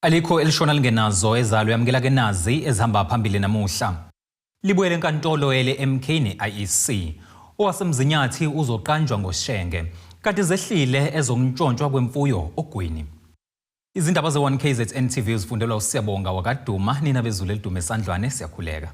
Alikho elishona lingenazo ezalo yamukela ke nazi ezihamba phambili namuhla. Libuyele enkantolo ele-MK ne-IEC. OwaseMzinyathi uzoqanjwa ngoShenge. Kanti zehlile ezokuntshontshwa kwemfuyo oGwini. Izindaba ze-1 KZN TV uzifundelwa uSiyabonga wakaDuma, nina bezulu elidume esandlwane siyakhuleka.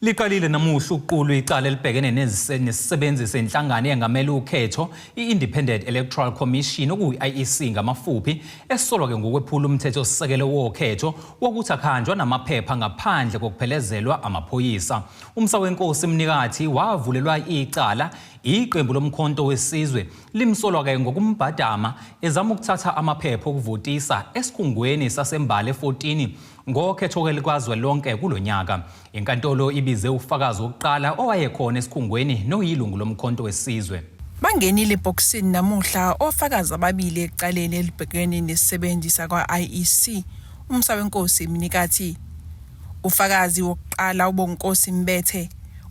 Liqalile namuhla ukuqulwa icala elibhekene nesisebenzi senhlangano eyengamele ukhetho i-Independent Electoral Commission okuyi-IEC ngamafuphi esolwa-ke ngokwephula umthethosisekelo wokhetho wokuthi akuhanjwa namaphepha ngaphandle kokuphelezelwa amaphoyisa. UMsawenkosi Mnikathi wavulelwa icala iqembu loMkhonto weSizwe limsolwa-ke ngokumbhadama ezama ukuthatha amaphepha okuvotisa esikhungweni saseMbali 14 Ngokhetho-ke likazwelonke kulo nyaka, inkantolo ibize ufakazi wokuqala owayekhona esikhungweni noyilungu loMkhonto weSizwe. Bangenile ebhokisini namuhla ofakazi ababili ecaleni elibhekene nesisebenzi sakwa-IEC, uMsawenkosi Mnikathi. Ufakazi wokuqala uBonginkosi Mbethe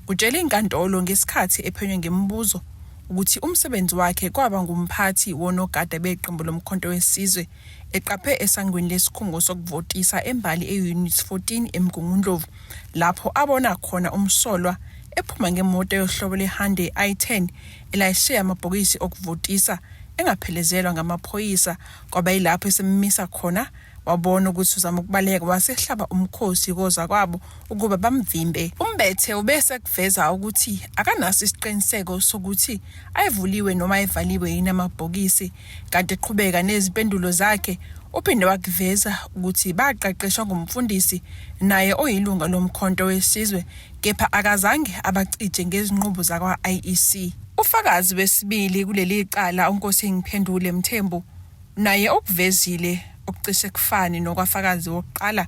utshele inkantolo ngesikhathi ephenywa ngemibuzo ukuthi umsebenzi wakhe kwaba ngumphathi wonogada beqembu loMkhonto weSizwe eqaphe esangweni lesikhungo sokuvotisa eMbali e-Unit 14 eMgungundlovu lapho abona khona umsolwa ephuma ngemoto yohlobo lweHyundai i10 elayishe amabhokisi okuvotisa engaphelezelwa ngamaphoyisa kwaba yilapho esemmisa khona wabona ukuthi uzama ukubaleka wasehlaba umkhosi kozakwabo ukuba bamvimbe. UMbethe ube esekuveza ukuthi akanaso isiqiniseko sokuthi ayevuliwe noma ayevaliwe yini amabhokisi Kanti eqhubeka nezimpendulo zakhe uphinde wakuveza ukuthi baqeqeshwa ngumfundisi naye oyilunga loMkhonto weSizwe kepha akazange abacije ngezinqubo zakwa-IEC. Ufakazi wesibili kuleli cala uNkosingiphendule Mthembu naye ukuvezile okucishe kufane nokwafakazi wokuqala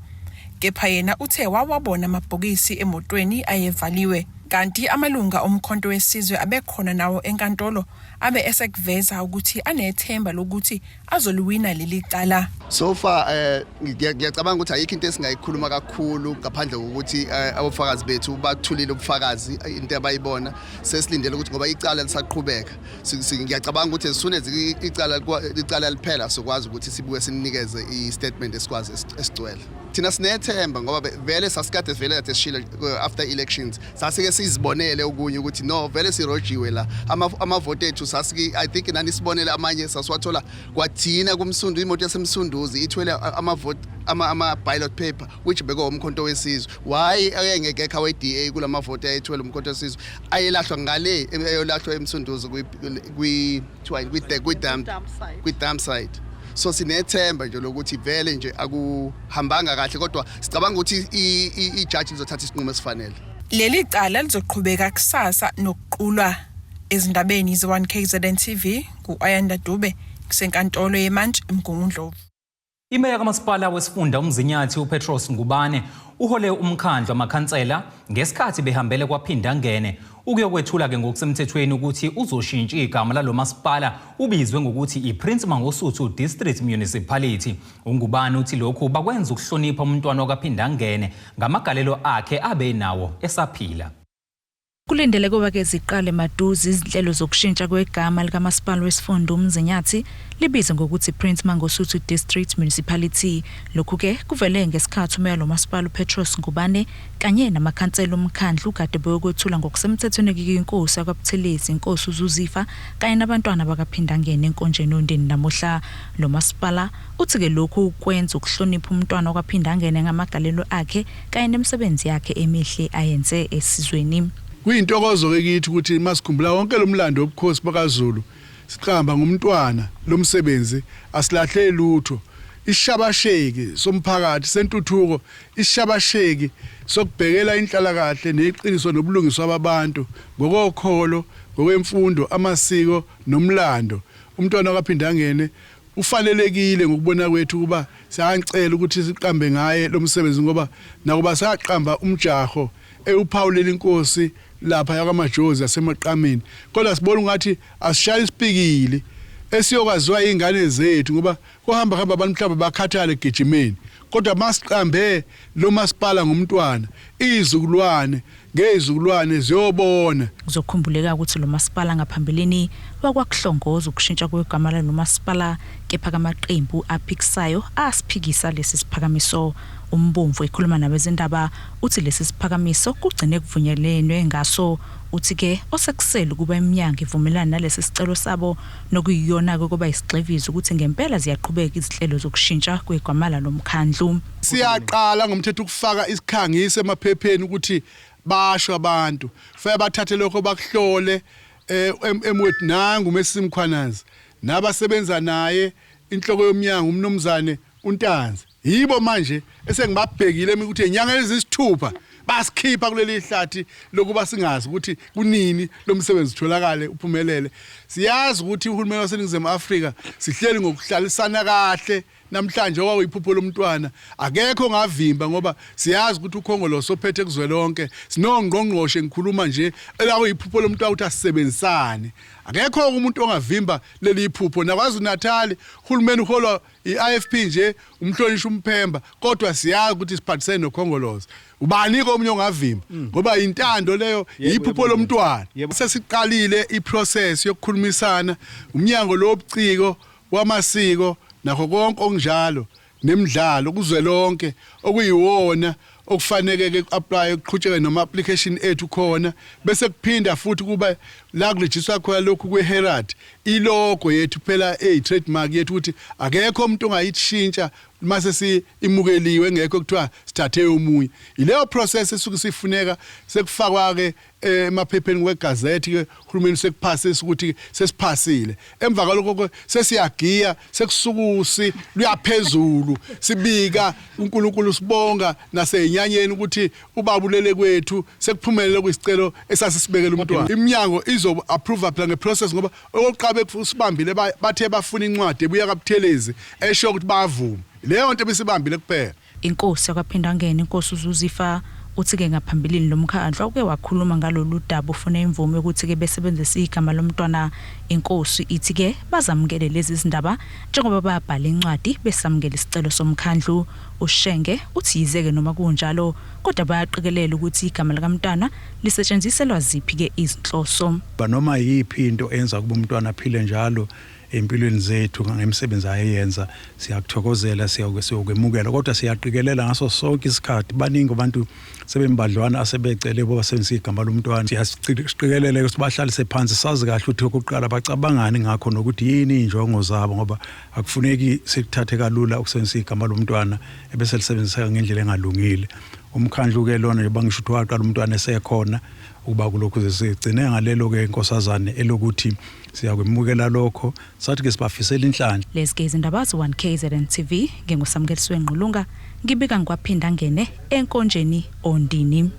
kepha yena uthe wawabona amabhokisi emotweni ayevaliwe kanti amalunga oMkhonto weSizwe abekhona nawo enkantolo abe esekuveza ukuthi anethemba lokuthi azoliwina leli cala. So far ngiyacabanga ukuthi ayikho into esingayikhuluma kakhulu ngaphandle kokuthi abofakazi bethu bathulile ubufakazi into abayibona sesilindele ukuthi ngoba icala lisaqhubeka ngiyacabanga ukuthi as soon as icala liphela sokwazi ukuthi sibuye sinikeze i-statement esikwazi esigcwele. Thina sinethemba ngoba vele sasikade vele kade sishilo after elections sasike sizibonele okunye ukuthi no vele sirojiwe la amavoti ethu sasike I think nani sibonele amanye sasiwathola kwathina kumsundu imoto yasemsunduzi ithwele amavoti ama ballot paper which beko umkhonto wesizwe why ayengekekho awe-DA kulamavoti ayethwele umkhonto wesizwe ayelahlwa ngale eyolahlwa emsunduzi kwi kwi kwi dump site. So sinethemba nje lokuthi vele nje akuhambanga kahle kodwa sicabanga ukuthi ijaji lizothatha isinqumo esifanele. Leli cala lizoqhubeka kusasa nokuqulwa. Ezindabeni ze-1 KZN TV ngu-Ayanda Dube kusenkantolo yeMantshi eMgungundlovu. Imeya kaMasipala wesifunda uMzinyathi uPetros Ngubane uhole umkhandlu amakhansela ngesikhathi behambele kwaPhindangene ukuyokwethula-ke ngokusemthethweni ukuthi uzoshintsha igama lalo masipala ubizwe ngokuthi iPrince Mangosuthu District Municipality. UNgubane uthi lokhu bakwenza ukuhlonipha umntwana wakaPhindangene ngamagalelo akhe abe nawo esaphila. Kulindeleke ukuba-ke ziqale maduze izinhlelo zokushintsha kwegama likaMasipala wesifunda uMzinyathi libizwe ngokuthi Prince Mangosuthu District Municipality. Lokhu-ke kuvele ngesikhathi uMeya lomasipala uPetros Ngubane kanye namakhansela omkhandlu kade beyokwethula ngokusemthethweni kwiNkosi yakwaButhelezi iNkosi uZuzifa kanye nabantwana bakaPhindangene eNkonjeni oNdini namuhla. Lo masipala uthi-ke lokhu kwenza ukuhlonipha umntwana wakwaPhindangene ngamagalelo akhe kanye nemisebenzi yakhe emihle ayenze esizweni. Kuyintokozo-ke kithi ukuthi masikhumbula wonke lo mlando wobukhosi bakaZulu siqamba ngomntwana lo msebenzi asilahle lutho. Isishabasheki somphakathi sentuthuko, isishabasheki sokubhekela inhlalakahle neqiniso nobulungiswa babantu ngokokholo, ngokwemfundo, amasiko nomlando. Umntwana wakwaPhindangene Ufanelekile ngokubona kwethu ukuba siyacela ukuthi siqambe ngaye lo msebenzi ngoba nakuba saqamba umjaho ewuphawulela inkosi lapha yakwaMajozi yaseMaqameni kodwa sibona ungathi asishaye isipikili esiyokwaziwa izingane zethu ngoba kuhamba hamba abantu mhlawumbe bakhathale egijimeni kodwa masiqambe lo masipala ngomntwana izizukulwane. Ngezizukulwane ziyobona. Kuzokhumbuleka ukuthi lo masipala ngaphambilini wakwakuhlongoza ukushintsha kwegama lalo masipala kepha kamaqembu aphikisayo asiphikisa lesi siphakamiso. UMbomvu ekhuluma nabezindaba uthi lesi siphakamiso kugcine kuvunyelenwe ngaso. Uthi-ke osekusele ukuba iminyango ivumelane nalesi sicelo sabo nokuyiyona-ke kuba isigxivizo ukuthi ngempela ziyaqhubeka izinhlelo zokushintsha kwegama lalo mkhandlu. Siyaqala ngomthetho ukufaka isikhangiso emaphepheni ukuthi basho abantu. Kufanele bathathe lokho bakuhlole emwethu nangu uMessi Mkhwanazi nabasebenza naye inhloko yomnyango umnumzane uNtanzi. Yibo manje esengibabhekile mina ukuthi enyanga ezisithupha basikhipha kuleli hlathi lokuba singazi ukuthi kunini lo msebenzi utholakale uphumelele. Siyazi ukuthi uhulumeni waseNingizimu Afrika sihleli ngokuhlalisana kahle namhlanje okwakuyiphupho lomntwana akekho ongavimba ngoba siyazi ukuthi uKhongolose ophethe kuzwelonke sinongqongqoshe ngikhuluma nje elakuyiphupho lomntwana ukuthi asisebenzisane akekho umuntu ongavimba leli phupho nakwaZulu Natal uhulumeni uholwa i-IFP nje umhlonishwa uMphemba kodwa siyazi ukuthi siphathisene noKhongolose ubani omunye ongavimba ngoba intando leyo yiphupho lomntwana sesiqalile iprocess yokukhulumisana umnyango lobuciko wamasiko nakho konke okunjalo nemidlalo kuzwelonke okuyiwona okufanele ke ku-apply kuqhutsheke noma application ethu khona bese kuphinda futhi kuba la kurejistwa khona lokhu kwe-Herald ilogo yethu phela eyi-trademark yethu ukuthi akekho umuntu ongayishintsha mase si-imukeliwe engekho kuthiwa sithathe omunye ileyo process esuke sifuneka sekufakwa ke emaphepheni kwegazethi ke uhulumeni sekuphasisa ukuthi sesiphasile emva kwalokho sesiyagiya sekusukusi luyaphezulu sibika uNkulunkulu sibonga naseyinyanyeni ukuthi ubabulele kwethu sekuphumelele kwisicelo esasisibekela umntwana iminyango izo approve phela ngeprocess ngoba okokuqala usibambile bathe bafuna incwadi ebuya kaButhelezi esho ukuthi bayavuma leyo nto ebisibambile kuphela. Inkosi yakwaPhindangene inkosi uZuzifa uthi-ke ngaphambilini lo mkhandlu awuke wakhuluma ngalolu daba ufuna imvume yokuthi-ke besebenzise igama lomntwana. Inkosi ithi-ke bazamukele lezi zindaba njengoba babhala incwadi besamukela isicelo somkhandlu. UShenge uthi yize-ke noma kunjalo kodwa bayaqikelela ukuthi igama likamntwana lisetshenziselwa ziphi-ke izinhloso. Noma yiphi into enza ukuba umntwana aphile njalo empilweni zethu ngemisebenzi ayeyenza siyakuthokozela siyokwemukela kodwa siyaqikelela ngaso sonke isikhathi baningi abantu sebembadlwana asebecele ukuba basebenzise igama lomntwana siyasiqikelele ukuthi bahlalise phansi sazi kahle ukuthi okokuqala bacabangani ngakho nokuthi yini iy'njongo zabo ngoba akufuneki sikuthathe kalula ukusebenzisa igama lomntwana ebese lisebenziseka ngendlela engalungile umkhandlu-ke lona njengoba ngisho ukuthi waqala umntwana esekhona ukuba kulokhu sigcine ngalelo-ke nkosazane elokuthi siyakwemukela lokho sathi ke sibafisela inhlanhla. Lezi ke izindaba ze-1 KZN TV nginguSamukelisiwe Ngqulunga ngibika ngikwaPhinda ngene eNkonjeni Ondini.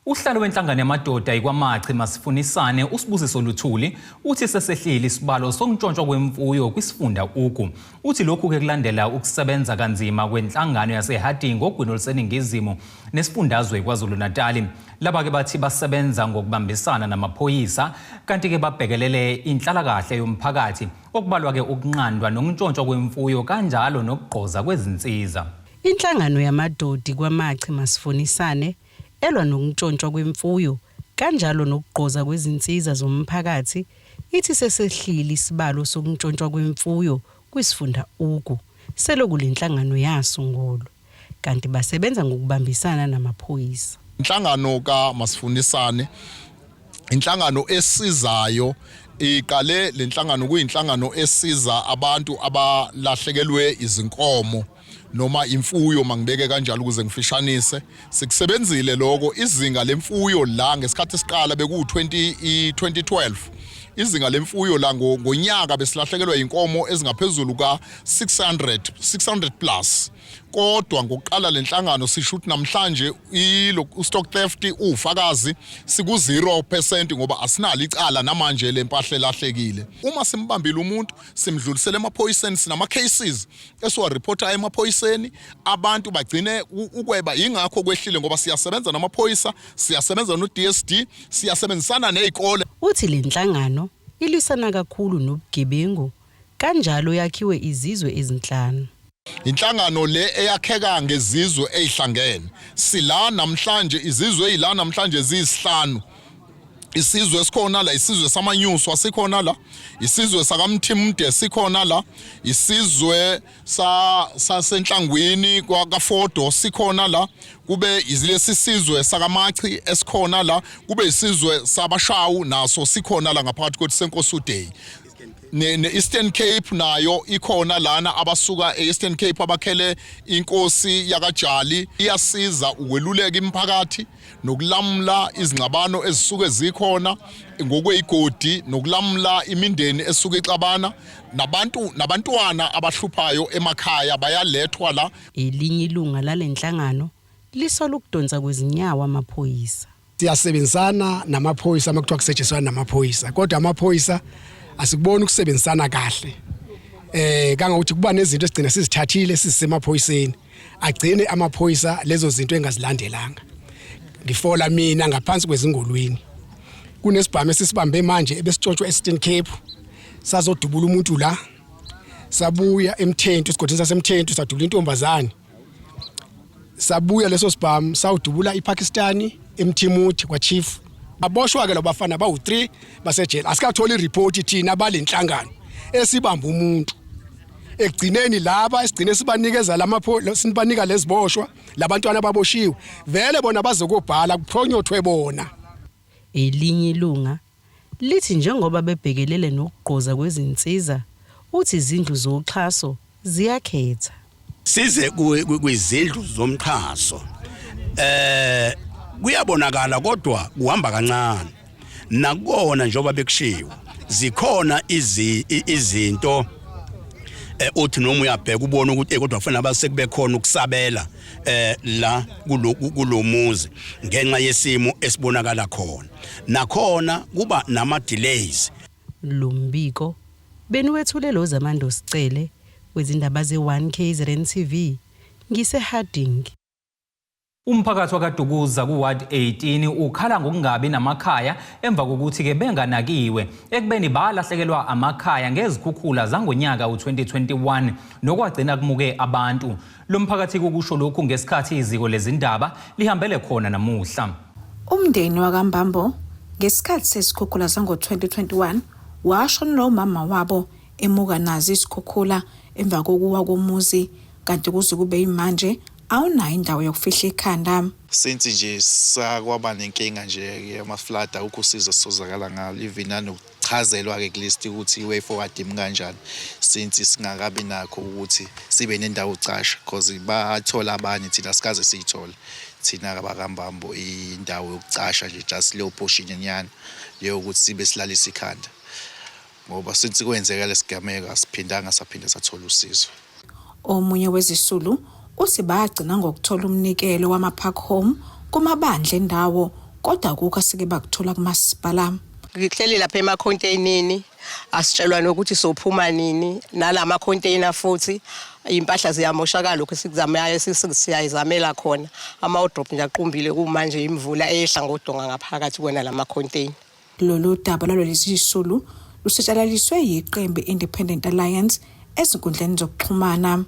Uhlalo wenhlangano yamadoda iKwaMachi Masifunisane uSibusiso Luthuli uthi sesehlile isibalo sokuntshontshwa kwemfuyo kwisifunda Ugu. Uthi lokhu ke kulandela ukusebenza kanzima kwenhlangano yaseHarding ogwini oluseningizimu nesifundazwe KwaZulu-Natali. Laba-ke bathi basebenza ngokubambisana namaphoyisa kanti-ke babhekelele inhlalakahle yomphakathi okubalwa-ke ukunqandwa nokuntshontshwa kwemfuyo kanjalo nokugqoza kwezinsiza. Inhlangano yamadodi KwaMachi Masifunisane elwa nokuntshontshwa kwemfuyo kanjalo nokugqoza kwezinsiza zomphakathi ithi sesehlile isibalo sokuntshontshwa kwemfuyo kwisifunda Ugu seloku le nhlangano yasungulwa kanti basebenza ngokubambisana namaphoyisa. Inhlangano kaMasifunisane inhlangano esizayo iqale lenhlangano kuyinhlangano esiza abantu abalahlekelwe izinkomo noma imfuyo mangibeke kanjalo ukuze ngifishanise sikusebenzile lokho izinga lemfuyo la ngesikhathi siqala beku 2012 izinga lemfuyo la ngonyaka besilahlekelwa inkomo ezingaphezulu ka 600 600 plus kodwa ngokuqala lenhlangano sisho ukuthi namhlanje ilo stock theft ufakazi siku 0% ngoba asinalo icala namanje lempahla elahlekile uma simbambile umuntu simdlulisele emaphoyiseni sinama cases esiwareporta emaphoyiseni abantu bagcine ukweba ingakho kwehlile ngoba siyasebenza namaphoyisa siyasebenza no DSD siyasebenzisana nezikole Uthi le nhlangano ilwisana kakhulu nobugebengu kanjalo yakhiwe izizwe ezinhlanu. Inhlangano le eyakheka ngezizwe ezihlangene. Sila namhlanje, izizwe ezila namhlanje ziyisihlanu. Isizwe esikhona la, isizwe samanyuswa sikhona la, isizwe sakaMthimde sikhona la, isizwe sasenhlangwini kwakaFodo sikhona la, kube izilesi sizwe sakamachi esikhona la, kube isizwe sabashawu naso sikhona la ngaphakathi kwethu senkosi uDay. Ne-Eastern Cape nayo ikhona lana, abasuka e-Eastern Cape abakhele inkosi yakajali. Iyasiza ukweluleka imiphakathi nokulamula izingxabano ezisuke zikhona ngokweyigodi, nokulamula imindeni esuke ixabana, nabantu nabantwana abahluphayo emakhaya bayalethwa la. Elinye ilunga lalenhlangano lisola ukudonsa kwezinyawo amaphoyisa. Siyasebenzisana namaphoyisa uma kuthiwa kusetshenziswana namaphoyisa, kodwa amaphoyisa asikuboni ukusebenzisana kahle, kangokuthi kuba nezinto esigcina sizithathile sizisemaphoyiseni, agcine amaphoyisa lezo zinto engazilandelanga. Ngifola mina ngaphansi kwezingolweni, kunesibhamu esisibambe manje ebesitshotshwa e-Eastern Cape, sazodubula umuntu la, sabuya eMthentu, esigodini saseMthentu, sadubula intombazane, sabuya leso sibhamu sawudubula iPakistani eMthimuthi kwaChief. Aboshwa ke labafana bawu3, basejele. Asikatholi ireport thina balenhlangano esibamba umuntu. Ekugcineni laba esigcine sibanikeza lamapho, sibanika leziboshwa, labantwana ababoshiwe, vele bona bazokobhala kuphonyothwe bona. Elinye ilunga lithi njengoba bebhekelele nokugqoza kwezinsiza, uthi izindlu zoxhaso ziyakhetha. Size kwizindlu zomxhaso, kuyabonakala kodwa kuhamba kancane nakubona. Njengoba bekushiwo, zikhona izinto uthi noma uyabheka ubone ukuthi kodwa kufanele base kube khona ukusabela la kulomuzi ngenxa yesimo esibonakala khona, nakhona kuba nama delays. Lumbiko beniwethule lo Zamando Sicele wezindaba ze-1 KZN TV, ngise Harding. Umphakathi wakaDukuza ku-Ward 18 ukhala ngokungabi namakhaya emva kokuthi-ke benganakiwe ekubeni balahlekelwa amakhaya ngezikhukhula zangonyaka u-2021 nokwagcina kumuke abantu. Lo mphakathi kukusho lokhu ngesikhathi iziko lezindaba lihambele khona namuhla. Umndeni wakaMbambo ngesikhathi sesikhukhula zango-2021 washonelwa umama wabo emuka nazo izikhukhula emva kokuwa komuzi, kanti kuze kube yimanje awunayo indawo yokufihla ikhanda. Since nje sakwaba nenkinga nje yama-flood, akukho usizo esizozakala ngalo, even nanokuchazelwa-ke at least ukuthi i-way forward imi kanjani, since singakabi nakho ukuthi sibe nendawo yokucasha, because bathola abanye, thina sikaze siyithole thina abakambambo indawo yokucasha nje, just leyo portion nyana leyo ukuthi sibe silalisa ikhanda, ngoba since kwenzeka lesigameko asiphindanga saphinda sathola usizo. Omunye wezisulu uthi bagcina ngokuthola umnikelo wama-park home kumabandla endawo, kodwa akukho asike bakuthola kumasipala. Ngihleli lapha emakhontenini, asitshelwa nokuthi sophuma nini nalama container, futhi impahla ziyamoshakala lokhu esikuzamayo siyayizamela khona. Ama-wardrobe nje aqumbile kumanje, imvula eyehla ngodonga ngaphakathi kwena lama container. Lolu daba lwalezi zisulu lusatshalaliswe yiqembu i-Independent Alliance ezinkundleni zokuxhumana.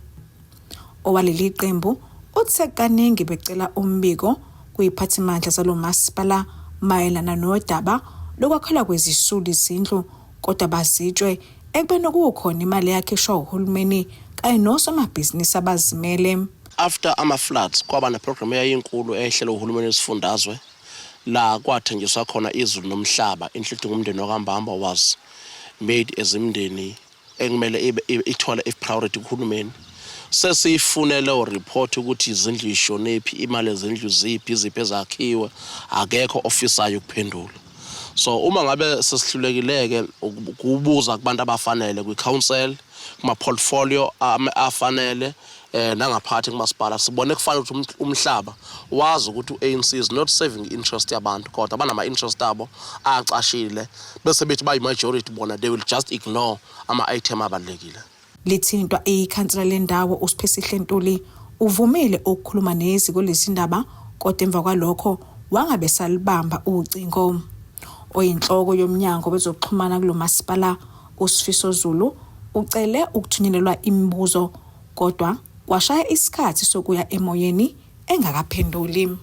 Owaleli qembu uthe kaningi becela umbiko kuyiphathimandla zalo masipala mayelana nodaba lokwakhelwa kwezisulu izindlu, kodwa bazitshwe ekubeni kukhona imali eyakhishwa uhulumeni kanye nosomabhizinisi abazimele. After ama-floods kwaba neprogram eyayinkulu eyayihlelwe uhulumeni wesifundazwe, la kwathenjiswa khona izulu nomhlaba, including umndeni wakambamba was made as imndeni ekumele ibe ithole i-priority kuhulumeni. Sesiyifunele leyo report ukuthi izindlu ishonephi, imali ezindlu ziphi, iziphi ezakhiwe, akekho ofisayo ukuphendula. So uma ngabe sesihlulekile-ke ukubuza kubantu abafanele kwi-council, kuma-portfolio afanele, nangaphakathi kumasipala, sibone kufanele ukuthi umhlaba wazi ukuthi u-ANC is not serving interest yabantu, kodwa banama-interest abo acashile, bese bethi bayi-majority bona, they will just ignore ama-item abalulekile. Lithintwa ikhansela lendawo uSiphesihle Ntuli, uvumile ukukhuluma neziko lezindaba, kodwa emva kwalokho wangabe salibamba ucingo. Oyinhloko yomnyango wezokuxhumana kulo masipala uSifiso Zulu ucele ukuthunyelelwa imibuzo kodwa Kwashaya isikhathi sokuya emoyeni engakaphenduli.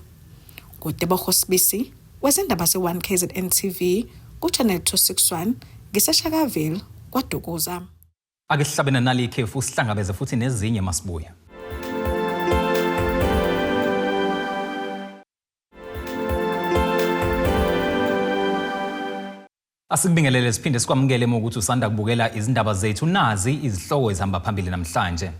NguTebogo Sibisi wezindaba ze-1 KZN TV ku-Channel 261 ngiseShakaville, KwaDukuza. Ake sihlabe nanali ikhefu sihlangabeze futhi nezinye masibuya. Asikubingelele siphinde sikwamukele uma ukuthi usanda kubukela izindaba zethu nazi izihloko ezihamba phambili namhlanje.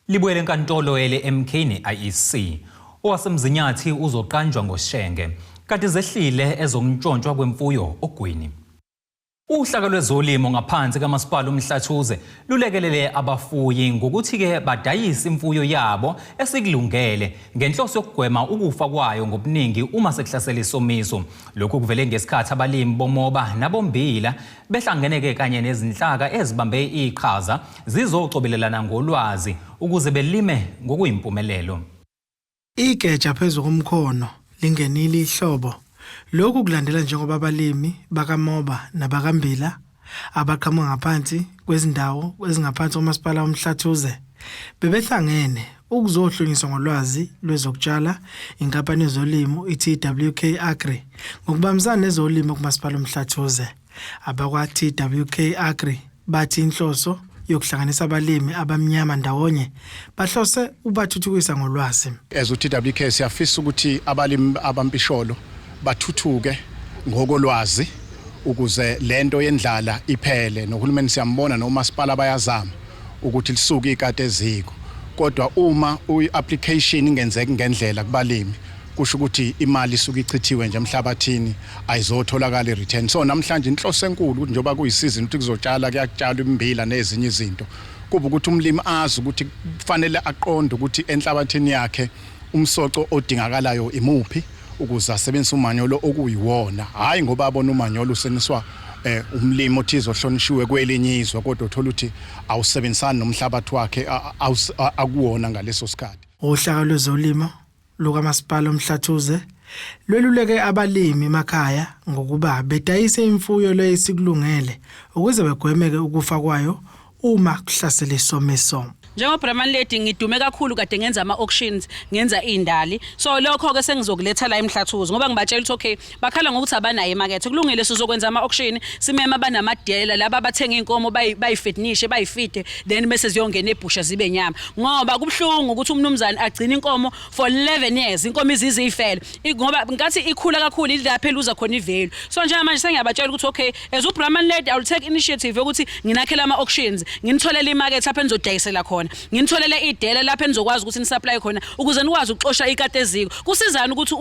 Libuyele enkantolo ele-MK ne-IEC. OwaseMzinyathi uzoqanjwa ngoShenge. Kanti zehlile ezokuntshontshwa kwemfuyo oGwini. Uhlaka lwezolimo ngaphansi kaMasipala uMhlathuze lulekelele abafuyi ngokuthi-ke badayise imfuyo yabo esikulungele ngenhloso yokugwema ukufa kwayo ngobuningi uma sekuhlasela isomiso. Lokhu kuvele ngesikhathi abalimi bomoba nabombila behlangene-ke kanye nezinhlaka ezibambe iqhaza zizocobelelana ngolwazi ukuze belime ngokuyimpumelelo. Igeja phezu komkhono lingenile ihlobo. Lokhu kulandela njengoba abalimi bakamoba nabakambila abaqhamuka ngaphansi kwezindawo ezingaphansi komasipala uMhlathuze bebehlangene ukuzohlonyiswa ngolwazi lwezokutshala inkampani yezolimo iTWK Agri ngokubambisana nezolimo kumasipala uMhlathuze. Abakwa-TWK Agri bathi inhloso yokuhlanganisa abalimi abamnyama ndawonye bahlose ukubathuthukisa ngolwazi. As u-TWK siyafisa ukuthi abalimi abampisholo bathuthuke ngokolwazi ukuze lento yendlala iphele nohulumeni siyambona nomasipala bayazama ukuthi lisuke ikati eziko kodwa uma i-application ingenzeki ngendlela kubalimi kusho ukuthi imali isuke ichithiwe nje emhlabathini ayizotholakala i-return. So namhlanje inhloso enkulu ukuthi njengoba kuyisizini ukuthi kuzotshala kuyatshalwa immbila nezinye izinto kuba ukuthi umlimi azi ukuthi kufanele aqonde ukuthi enhlabathini yakhe umsoco odingakalayo imuphi ukuze asebenzise umanyolo okuyiwona hhayi ngoba abona umanyolo useniswa eh umlimi othize ohlonishiwe kwelinye izwe kodwa uthola ukuthi awusebenzisani nomhlabathi wakhe akuwona ngaleso sikhathi. Uhlaka lwezolimo lukaMasipala uMhlathuze lweluleke abalimi emakhaya ngokuba bedayise imfuyo leyo isikulungele ukuze begwemeke ukufa kwayo uma kuhlasele isomiso. Njengo-Brahman Lady ngidume kakhulu kade ngenza ama-auctions ngenza iy'ndali so lokho-ke sengizokuletha la eMhlathuze ngoba ngibatshela ukuthi okay bakhala ngokuthi abanayo emakethe kulungile sizokwenza ama-auction simeme abanamadela laba abathenga iy'nkomo bayifitnishe bayifide then bese ziyongena ebhusha zibe nyama ngoba kubuhlungu ukuthi umnumzane agcine inkomo for 11 years inkomo izize ifele ngoba nkathi ikhula kakhulu ilapho eluza khona ivalue so njengamanje sengiyabatshela ukuthi okay as uBrahman Lady I will take initiative yokuthi nginakhele ama auctions nginitholele imarket lapho enizodayisela khona nginitholele idela lapho enizokwazi ukuthi nisupply khona ukuze nikwazi ukuxosha ikati eziko kusizana ukuthi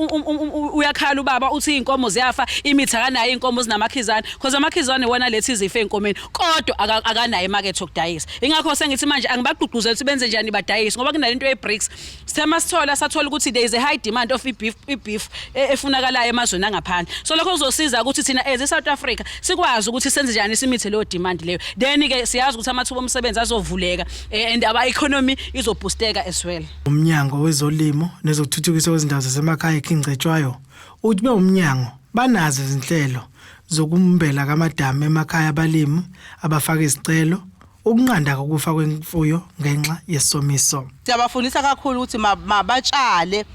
uyakhala ubaba uthi izinkomo ziyafa imithi akanayo izinkomo zinamakhizane because amakhizane wona lethi izifo ezinkomeni kodwa akanayo imarket yokudayisa ingakho sengithi manje angibagqugquzele ukuthi benze njani badayise ngoba kunalento ye-BRICS Sithe masithola sathola ukuthi there is a high demand of i-beef i-beef efunakalayo emazweni angaphandle. So lokho kuzosiza ukuthi thina as e-South Africa sikwazi ukuthi senze njani simithe leyo demand leyo. Then ke siyazi ukuthi amathuba omsebenzi azovuleka and our economy izoboosteka as well. Umnyango wezolimo nezokuthuthukiswa kwezindawo zasemakhaya eKing Cetshwayo uthi bewumnyango banazo izinhlelo zokumbela kamadamu emakhaya abalimi abafaka izicelo ukunqanda ukufa kwemfuyo ngenxa yesomiso. Siyabafundisa kakhulu ukuthi mabatshale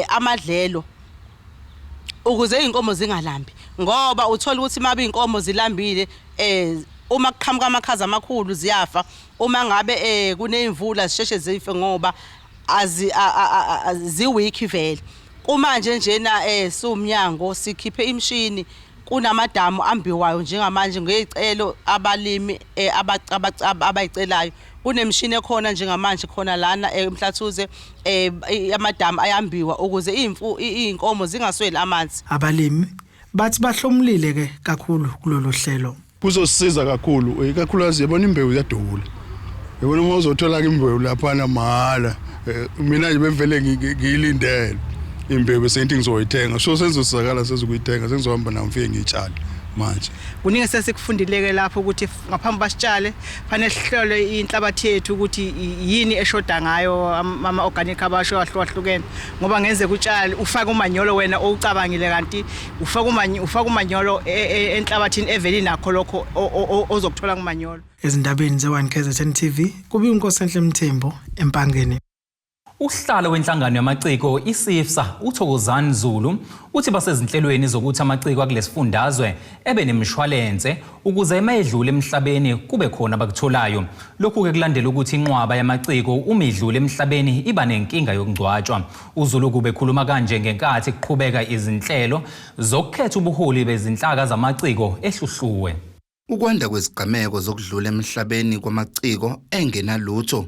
amadlelo ukuze izinkomo zingalambi ngoba uthola ukuthi mabe izinkomo zilambile uma kuqhamuka amakhaza amakhulu ziyafa uma ngabe kuneyimvula zisheshe zife ngoba azi ziweak vele. Kumanje njena siwumnyango sikhiphe imishini kunamadamu ambiwayo njengamanje ngeyicelo abalimi abayicelayo kunemishini ekhona njengamanje khona lana eMhlathuze amadamu ayambiwa ukuze iy'nkomo zingasweli amanzi. Abalimi bathi bahlomulile ke kakhulu kulolu hlelo. Kuzosisiza kakhulu ikakhulukazi yabona imbewu iyadula. Yabona uma uzothola imbewu laphana mahhala mina nje bevele ngiyilindele imbewu bese ngithi ngizoyithenga so senzosizakala sezokuyithenga sengizohamba nayo ngifike ngiyitshale manje. Kuningi sesikufundileke lapho ukuthi ngaphambi basitshale fanele sihlole inhlabathi yethu ukuthi yini eshoda ngayo ama organic abasho ahlukahlukene ngoba ngenzeka utshale ufake umanyolo wena owucabangile kanti ufaka umanyolo enhlabathini evele inakho lokho ozokuthola kumanyolo. Ezindabeni ze-1 KZN TV kubi uNkosenhle Mthembu eMpangeni. Usihlalo wenhlangano yamaciko iSIFSA uThokozani Zulu uthi basezinhlelweni zokuthi amaciko akulesifundazwe ebe nemishwalense ukuze uma edlula emhlabeni kube khona abakutholayo. Lokhu-ke kulandela ukuthi inqwaba yamaciko uma idlula emhlabeni iba nenkinga yokungcwatshwa. UZulu kube khuluma kanje ngenkathi kuqhubeka izinhlelo zokukhetha ubuholi bezinhlaka zamaciko eHluhluwe. Ukwanda kwezigameko zokudlula emhlabeni kwamaciko engenalutho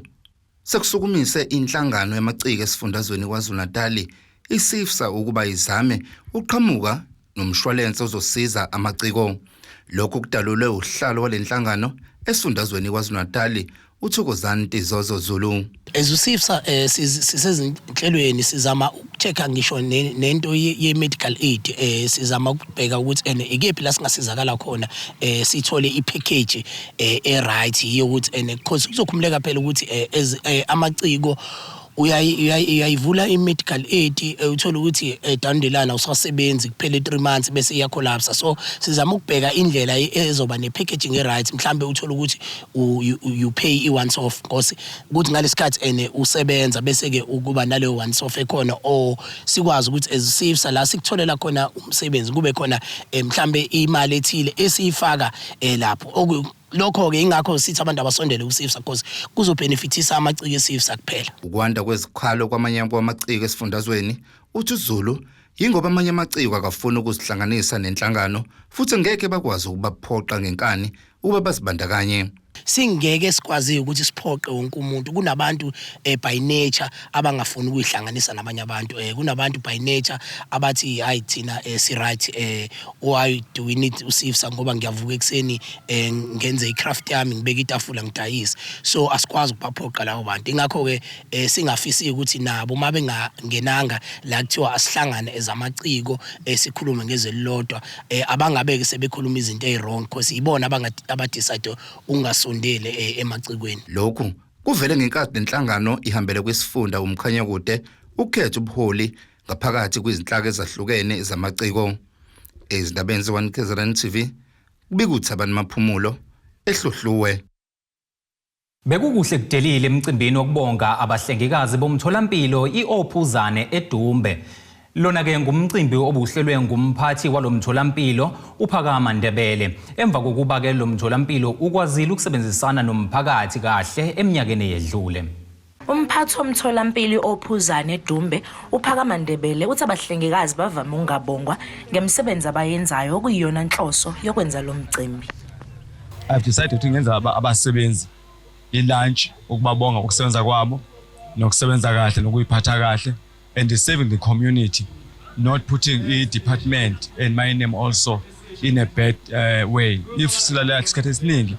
sekusukumise inhlangano yamaciko esifundazweni KwaZulu-Natali iSIFSA ukuba izame uqhamuka nomshwalense ozosiza amaciko. Lokhu kudalulwe uhlalo walenhlangano esifundazweni KwaZulu-Natali uThokozani Ntizozo Zulu. As uSIFSA sisezinhlelweni, sizama ukucheck-a ngisho nento ye-medical aid, sizama ukubheka ukuthi ene ikephi la singasizakala khona, sithole i-package e-right yokuthi ene, because kuzokhumuleka phela ukuthi as amaciko uyayivula i-medical aid, uthole ukuthi down the line awusasebenzi, kuphele 3 months bese iyacollapse. So sizama ukubheka indlela ezoba ne-packaging e-right. Mhlambe uthole ukuthi you pay i-once off, nkosi, ukuthi ngalesikhathi ene usebenza, bese-ke ukuba naleyo once off ekhona, or sikwazi ukuthi as SIFSA la sikutholela khona umsebenzi kube khona mhlambe imali ethile esiyifaka lapho. Lokho-ke ingakho sithi abantu abasondele ku-SIFSA, because kuzobenefithisa amaciko e-SIFSA kuphela. Ukwanda kwezikhalo kwamanye kwamaciko esifundazweni, uthi uZulu, yingoba amanye amaciko akafuni ukuzihlanganisa nenhlangano futhi ngeke bakwazi ukubaphoqa ngenkani ukuba bazibandakanye. Singeke sikwazi ukuthi siphoqe wonke umuntu. Kunabantu by nature abangafuni ukuyihlanganisa nabanye abantu, kunabantu by nature abathi, "Hayi, thina si right, why do we need uSIFSA, ngoba ngiyavuka ekseni, ngenze icraft yami, ngibeke itafula, ngidayise." So asikwazi ukubaphoqa labo bantu. Ingakho ke singafisi ukuthi nabo uma bengangenanga la kuthiwa asihlangane ezamaciko, sikhulume ngezelilodwa, abangabe-ke sebekhuluma izinto ey'wrong, because ibona abadecide ukungasondeli emacikweni. Lokhu kuvele ngenkathi lenhlangano ihambele kwisifunda uMkhanyakude ukukhetha ubuholi ngaphakathi kwizinhlaka ezahlukene zamaciko. Ezindabeni ze-1 KZN TV, kubika uThabani Maphumulo eHluhluwe. Bekukuhle kudelile emcimbini wokubonga abahlengikazi bomtholampilo iOphuzane eDumbe. Lona ke ngumcimbi obuhlelwe ngumphathi walomtholampilo uPhakama Ndebele emva kokuba ke lo mtholampilo ukwazile ukusebenzisana nomphakathi kahle eminyakeni yedlule. Umphathi womtholampilo ophuzane eDumbe uPhakama Ndebele uthi abahlengikazi bavame ukungabongwa ngemisebenzi abayenzayo, okuyiyona nhloso yokwenza lo mcimbi. I've decided ukuthi ngenza abasebenzi i-lunch ukubabonga ukusebenza kwabo nokusebenza kahle nokuyiphatha kahle and serving the community, not putting i-department and my name also in a bad way. If silalela isikhathi esiningi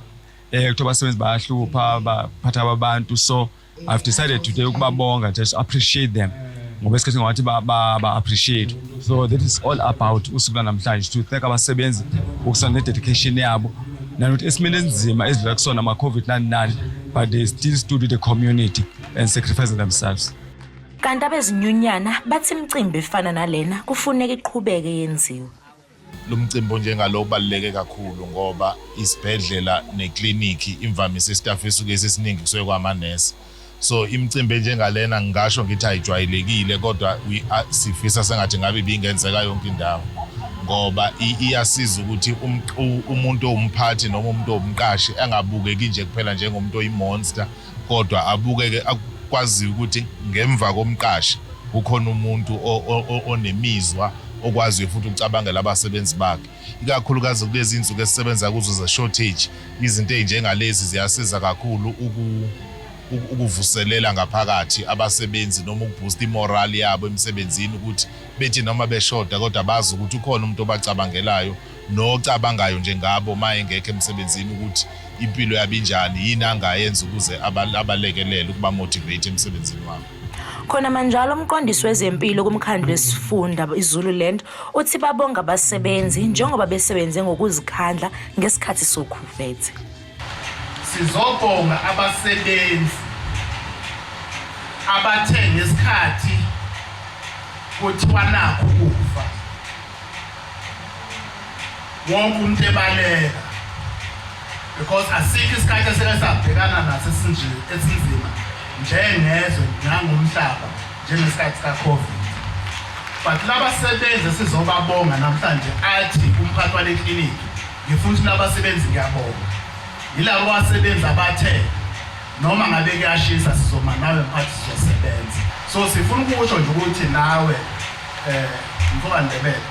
kuthiwa abasebenzi bayahlupha, baphatha abantu, so I've decided today ukubabonga, just appreciate them, ngoba esikhathini ngathi ba appreciate. So that is all about usuku lwanamhlanje, to thank abasebenzi ukusana ne-dedication yabo nanokuthi esimeni esinzima esidlula kusona ama-COVID nani nani, but they still stood with the community and sacrificing themselves. Kanti abezinyunyana bathi imicimbi efana nalena kufuneka iqhubeke yenziwe. Lo mcimbi onjengalo ubaluleke kakhulu ngoba isibhedlela nekliniki imvamisa istaff esuke sesiningi kusuke kwamanesi, so imicimbi enjengalena ngingasho ngithi ayijwayelekile, kodwa sifisa sengathi ngabe ibingenzeka yonke indawo, ngoba iyasiza ukuthi umuntu owumphathi noma umuntu owumqashi angabukeki nje kuphela njengomuntu oyimonster, kodwa abukeke akwaziyo ukuthi ngemva komqashi kukhona umuntu onemizwa, okwaziyo futhi ukucabangela abasebenzi bakhe, ikakhulukazi kulezi insuku esisebenza kuzo ze-shortage. Izinto ey'njengalezi ziyasiza kakhulu ukuvuselela ngaphakathi abasebenzi noma ukuboosta imorale yabo emsebenzini, ukuthi bethi noma beshoda kodwa bazi ukuthi ukhona umuntu obacabangelayo nocabangayo njengabo uma engekho emsebenzini, ukuthi impilo yabo injani, yini angayenza ukuze abalekelele ukuba motivate emsebenzini wabo. Khona manjalo, umqondisi wezempilo kumkhandlu wesifunda iZululand uthi babonga abasebenzi njengoba besebenze ngokuzikhandla ngesikhathi sokhuvethe. Sizobonga abasebenzi abathe ngesikhathi kuthiwa nakho ukufa, wonke umuntu ebaleka, because asikho isikhathi esike sabhekana naso esinje esinzima. njengezwe nangomhlaba njengesikhathi ka-COVID. But labasebenzi sizobabonga namhlanje, athi umphathi wale kliniki, ngifuna ukuthi labasebenzi ngiyabonga, yilabo basebenzi abathe noma ngabe kuyashisa sizoma nawe mphathi, sizosebenza. So sifuna ukusho nje ukuthi nawe mfoka Ndebele,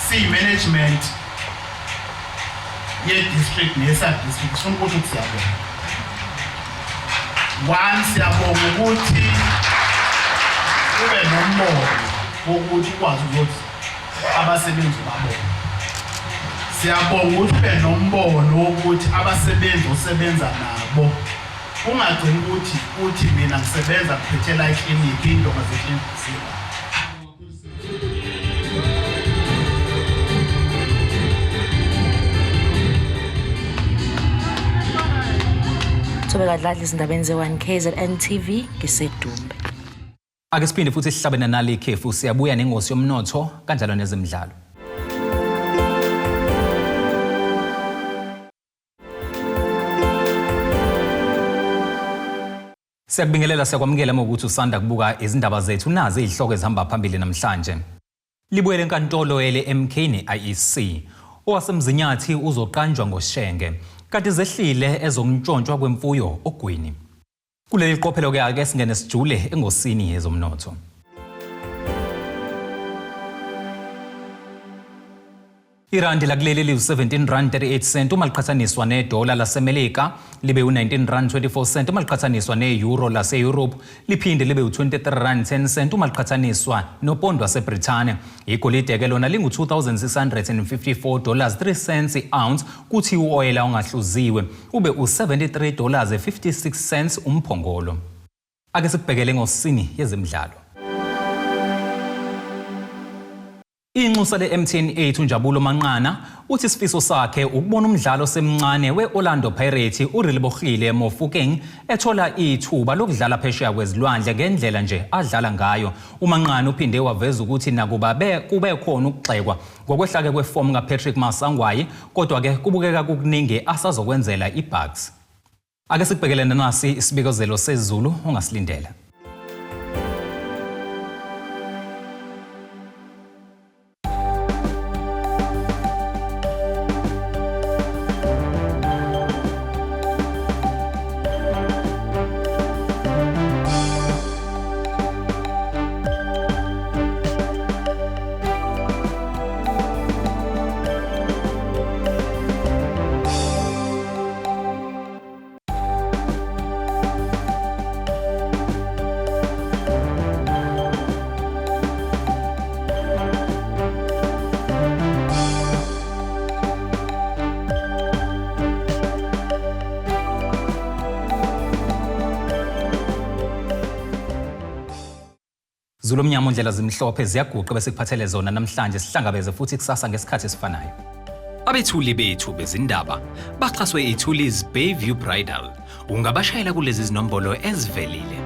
siyi-management ye-district neye-sub-district, sifuna ukusho ukuthi siyabonga. One, siyabonga ukuthi ube nombono wokuthi ukwazi ukuthi abasebenzi babone. Siyabonga ukuthi ube nombono wokuthi abasebenzi osebenza nabo ungagcini ukuthi uthi mina ngisebenza ngiphethela iklinikhi, iy'ndonga zeklinikhi zila. Thobeka Dladla, izindabeni ze-1 KZN TV, ngiseDumbe. Ake siphinde futhi sihlabe nanali ikhefu, siyabuya nengosi yomnotho kanjalo nezemidlalo. Siyakubingelela, siyakwamukela uma ukuthi usanda kubuka izindaba zethu. Nazi izihloko ezihamba phambili namhlanje. Libuyele enkantolo ele MK ne-IEC. OwaseMzinyathi uzoqanjwa ngoShenge. Kanti zehlile ezokuntshontshwa kwemfuyo oGwini. Kuleli qophelo-ke ake singene sijule engosini yezomnotho. Irandi lakuleli liwu-17 rand 38 cent uma liqhathaniswa nedola laseMelika, libe u-19 rand 24 cent uma liqhathaniswa ne-euro lase-Europe, liphinde libe u-23 rand 10 cent uma liqhathaniswa nopondo waseBrithani. Igolide-ke lona lingu-2654 dollars 3 cents i-ounce, kuthi u-oyela ongahluziwe ube u-73 dollars 56 cents umphongolo. Ake sikubhekele ngosini yezemidlalo. Inxusa le-MTN 8 uNjabulo Manqana uthi isifiso sakhe ukubona umdlalo osemncane we-Orlando Pirates uRelebohile Mofokeng ethola ithuba lokudlala phesheya kwezilwandle ngendlela nje adlala ngayo. UManqana uphinde waveza ukuthi nakuba kube khona ukugxekwa ngokwehlake kwefomu kaPatrick Maswanganyi, kodwa-ke kubukeka kukuningi asazokwenzela iBucs. Ake sikubhekele nasi isibikozelo sezulu ongasilindela. Zulu omnyama, ndlela zimhlophe ziyaguqa bese kuphathele zona namhlanje. Sihlangabeze futhi kusasa ngesikhathi esifanayo. Abethuli bethu bezindaba baxhaswe iThulis Bayview Bridal. Ungabashayela kulezi zinombolo ezivelile.